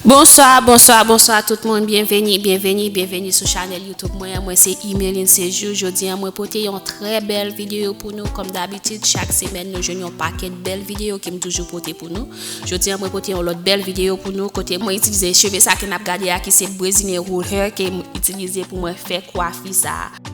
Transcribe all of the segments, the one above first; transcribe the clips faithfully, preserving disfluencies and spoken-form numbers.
Bonswa, bonswa, bonswa tout moun. Byenveni, byenveni, byenveni sou chanèl YouTube mwen an. Mwen se Imeline Séjour. Jodi an, mwen pote yon trè bèl videyo pou nou. Kòm dabitid, chak semèn, nou jwenn yon pakèt bèl videyo ke m toujou pote pou nou. Jodi an, mwen pote yon lòt bèl videyo pou nou, kote mwen itilize cheve sa ke n ap gade a, ki se Brazilian Root Hair, ke m itilize pou mwen fè kwafi sa a.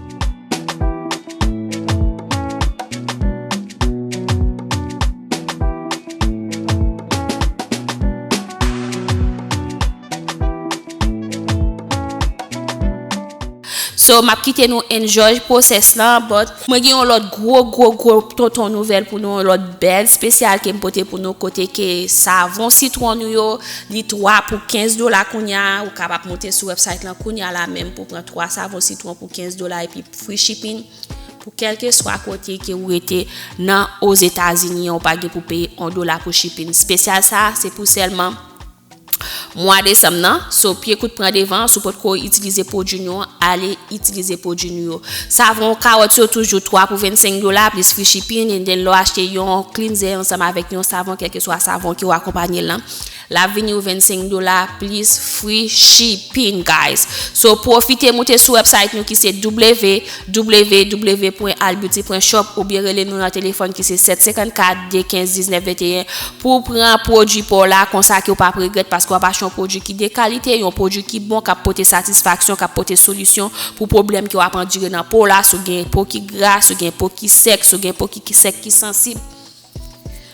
So, m ap kite nou enjoy pwosès lan, but mwen gen yon lòt gwo, gwo, gwo tonton nouvèl pou nou, yon lòt bèl espesyal ke m pote pou nou, kote ke savon sitwon nou yo, li twa pou kenz dola kounye a, ou kapab monte sou website lan kounye a la menm pou pran twa savon sitwon pou kenz dola epi free shipping. Pou kèlkeswa kote ke ou rete nan Ozetazini an, ou pa gen pou peye yon dola pou shipping. Espesyal sa a, se pou sèlman mwa desanm nan. So, pye kout pran devan, si w potko itilize pwodui nou yo, ale itilize pwodui nou yo. Savon kawòt yo toujou twa pou vennsenk dola, plis free shipping, and then lè w achte yon cleanser ansanm avèk yon savon, kèlkeswa savon ke w akonpanye l lan, l ap vini w vennsenk dola plis free shipping, guys. So, pwofite moute sou website nou ki se w w w pwen albeauty pwen shop oubyen rele nou nan telefòn ki se sèt senkannkat de kenz diznèf venteyen pou w pran pwodui pa w la, konsa ke w p ap regrèt, paske w ap achte yon pwodui ki de kalite, yon pwodui ki bon, k ap pote satisfaksyon, k ap pote solisyon pou pwoblèm ke w ap andire nan po w la, si w gen po ki gra, si w gen po ki sèk, si w gen po ki sèk ki sansib.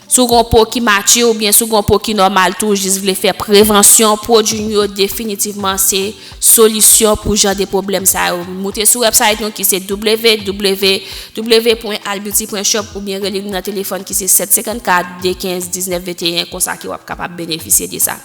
Si w gen yon po ki matye oubyen si w gen yon po ki nòmal tou, ou jis vle fè prevansyon, pwodui nou yo definitivman se solisyon pou jan de pwoblèm sa yo. Moute sou website nou ki se w w w pwen albeauty pwen shop oubyen rele nou nan telefòn ki se sèt senkannkat de kenz diznèf venteyen, konsa ke w ap kapab benefisye de sa.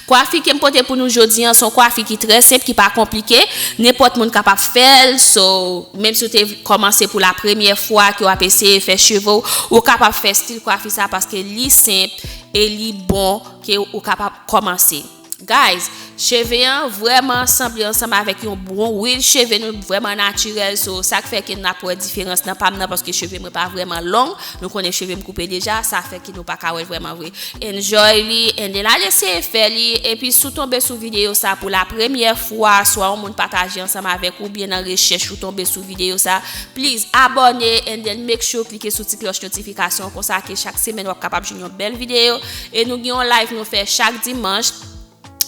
Kwafi ke m pote pou nou jodi an, se yon kwafi ki trè senp, ki pa konplike. Nenpòt moun kapab fè l. So, menm si w te kòmanse pou la premyè fwa ke w ap eseye fè cheve w, ou kapab fè stil kwafi sa paske li senp e li bon ke ou kapab kòmanse. Guys, cheve an vrèman sanble ansanm avèk yon bon wil. Cheve nou vrèman natirèl, so sa k fè ke n ap wè diferans nan pa m nan, paske cheve mwen pa vrèman long. Nou konnen cheve m koupe deja, sa fè ke nou pa ka wè l vrèman vre. Enjoy li, and then al eseye fè li. Epi si w tonbe sou videyo sa pou la premyè fwa, swa yon moun pataje ansanm avèk ou, oubyen nan rechèch ou tonbe sou videyo sa, please abòne, and then make sure klike sou ti klòch notifikasyon, konsa ke chak semèn w ap kapab jwenn yon bèl videyo. E nou gen yon live nou fè chak dimanch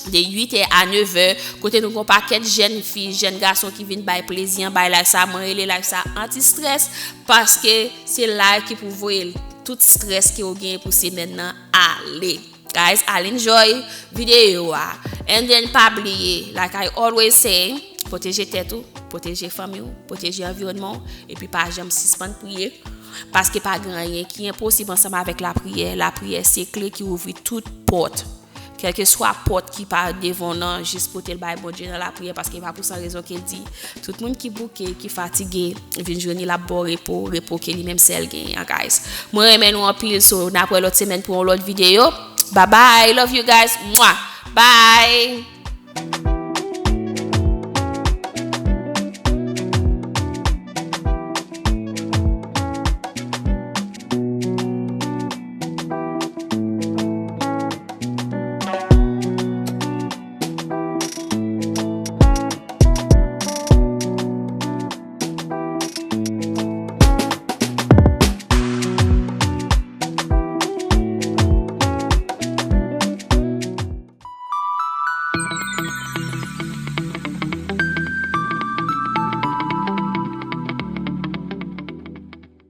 de uit è a nèv è, kote nou gen yon pakèt jèn fi, jèn gason ki vin bay plezi an, bay live sa. Mwen rele live sa anti-stress, paske se live ki pou voye tout stress ke w genyen pou semèn nan ale. Guys, al enjoy videyo a. And then pa bliye, like I always say, pwoteje tèt ou, pwoteje fanmi w, pwoteje anviwònman w, epi pa janm sispann priye. Paske pa gen anyen ki enposib ansanm avèk lapriyè. Lapriyè se kle ki ouvri tout pòt. Kèlkeswa pòt ki pa devan w nan, jis pote l bay Bondye nan lapriyè, paske e pa pou san rezon ke l di, tout moun ki bouke, ki fatige, vin jwenn li, l ap ba w repo, repo ke li menm sèl genyen, guys. Mwen renmen nou anpil, so n ap wè lòt semèn pou yon lòt videyo. Bye bye, love you guys. Mwah. Bye.